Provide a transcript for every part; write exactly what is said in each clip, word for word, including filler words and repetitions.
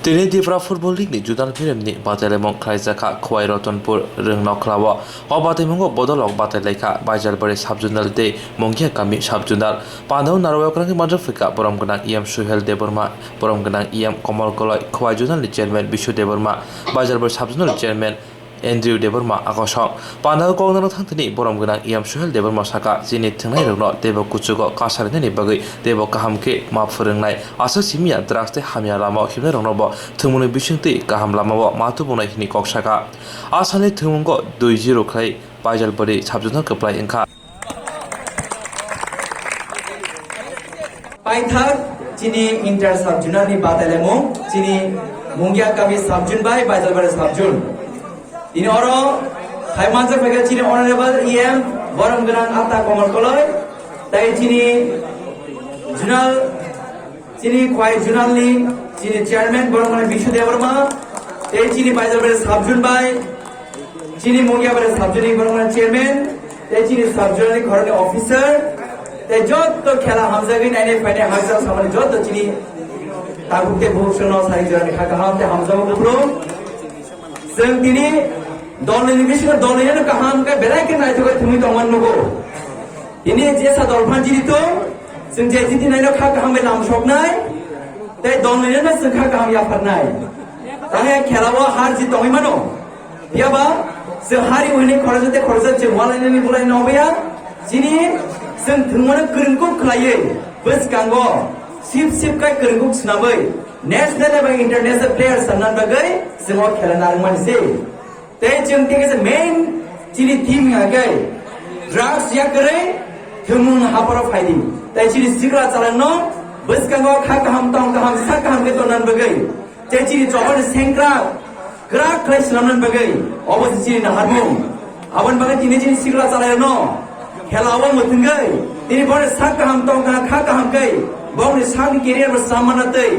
Tini Tripura Football League ni Zonal Phirimni batailaimung khlaijakha Khowai Ratanpur Rwngnokhlao. O bataimungo bodolrok batailaikha Baijalbari Sub-Zonal tei Mungiakami Sub-Zonal. Pandao narwk rangni manjak phika borom gwnang E M Suhel Debbarma, borom gwnang E M Komol Koloi, Khowai Zonal ni Chairman Bishu Debbarma, Baijalbari Sub-Zonal Chairman Andrew Debbarma akosong. Pandao kok narwk thangthini borom gwnang E M Suhel Debbarma saka, chini thwngnairokno teibo kuchugo kasarinani bagwi teibo kaham khe ma phwrwngnai. Aswk simiya drugs tei hamya lamao himnairoknobo thwngmungni bisingtwi kaham lamao ma tubungnai hwnwi kok saka. A salni thwngmungo dui zero khlai Baijalbari Sub-Zonal kwplai wngkha. Paithak chini inter sub-zonal ni batailaimung, chini Mungiakami sub-zone bai Baijalbari sub-zone. Tini oro hai manjak phaikha chini Honorable E M borom gwnang Ata Komol Koloi, tei chini zonal, chini Khowai Zonal ni chini Chairman borom gwnang Bishu Debbarma, tei chini Baijalbari sub-zone bai chini Mungiabari sub-zone ni borokno chairman, tei chini sub-zone ni khoroknwi officer, tei jotto khela hamjagwi nainai phainai hakjak samani jotto chini tabuk tei bubuk songno sai jorani kha kaham tei hamjago buphuru. Chwng tini dolni bisingo dolni no kaham khe belai khe naithok khe thwngwi tongmani nugo. Tini jesa dol phan jiri tong, chwng je jiti naino kha kaham bai lam soknai, tei dolni no chwng kha kaham yapharnai. Tangya khela o har jit tongwi mano. Phiya ba, chwng hari hwnwi khoroksa tei khoroksa chwng walainani bolai nokya. Chini chwng thwngmano kwrwngkuk khlaiwi, bwskango sip sip kai kwrwngkuk swnamwi national eba international player sanna bagwi chwng o khela narwkmani se. Tei chwng tei kaisa main chini theme hwnkha khe drugs yakarwi thwngmung hapharo phaidi. Tei chini sikla chalangno bwskango kha kaham tong kaham sak kaham khe tongna bagwi. Tei chini chobani sengkrak kwrak khlai swnamnani bagwi obo se chini naharmung. Aboni bagwi tini chini sikla chalairokno khela o mwthwngwi tini bono sak kaham tong kaham kha kaham khe bongni sakni career bo swnam mana tei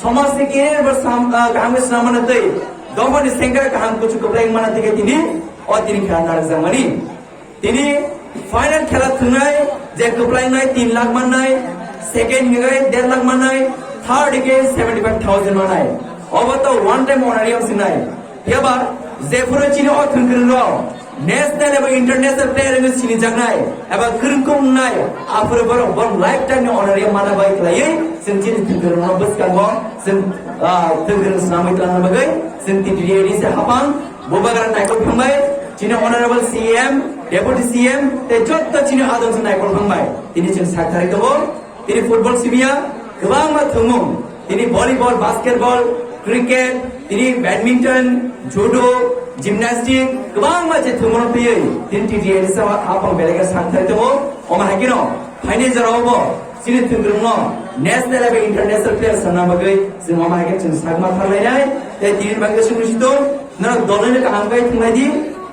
somajni career bo swnam, ah, kaham khe swnam mana tei doboni sengkrak kaham kuchuk kwplai mana tei tini o tini khela narwkjakmani. Tini final khela thwngnai je kwplaingnai tin lakh mannai, second hwnkhe der lakh mannai, third hwnkhe seventy five thousand mannai. Obo to one time honorarium sinai. Phiya ba jephuru chini o thwngkwrwng rok national eba international player hwnwi sinijaknai eba kwrwngkuk wngnai, aphuru borok, borok lifetime ni honorarium mana bai khlaiwi chwng chini thwngkwrwng rok bwskango chwng, ah, thwngkwrwng swnamwi twlangna bagwi chwng T T D A D C hapang Bubagra Naikol Phangbai, chini Honorable C M, Deputy C M, tei jotto chini adong Naikol Phangbai. Tini chwng sak thari tongo, tini football simiya, kwbangma thwngmung, tini volleyball, basketball, cricket, tini badminton, judo, gymnastic, kwbangma je thwngmung twiwi, tini T T A D C hapang belai khe sak thari tongo, omo hai kheno, phaini jorao bo, Chini thwngkwrwngno national eba international player sanna bagwi chwng omo hai khe chwng sakma tharlainai, tei tini bagwi chwng sito norok dolni kaham khe thwnglaidi,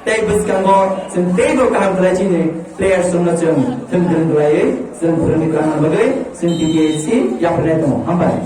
tei bwskango chwng teibo kaham khlai chini players rokno chwng thwngkwrwng khlaiwi chwng phwrwngwi tongna bagwi chwng T T A D C yapharnai tongo. Hambai.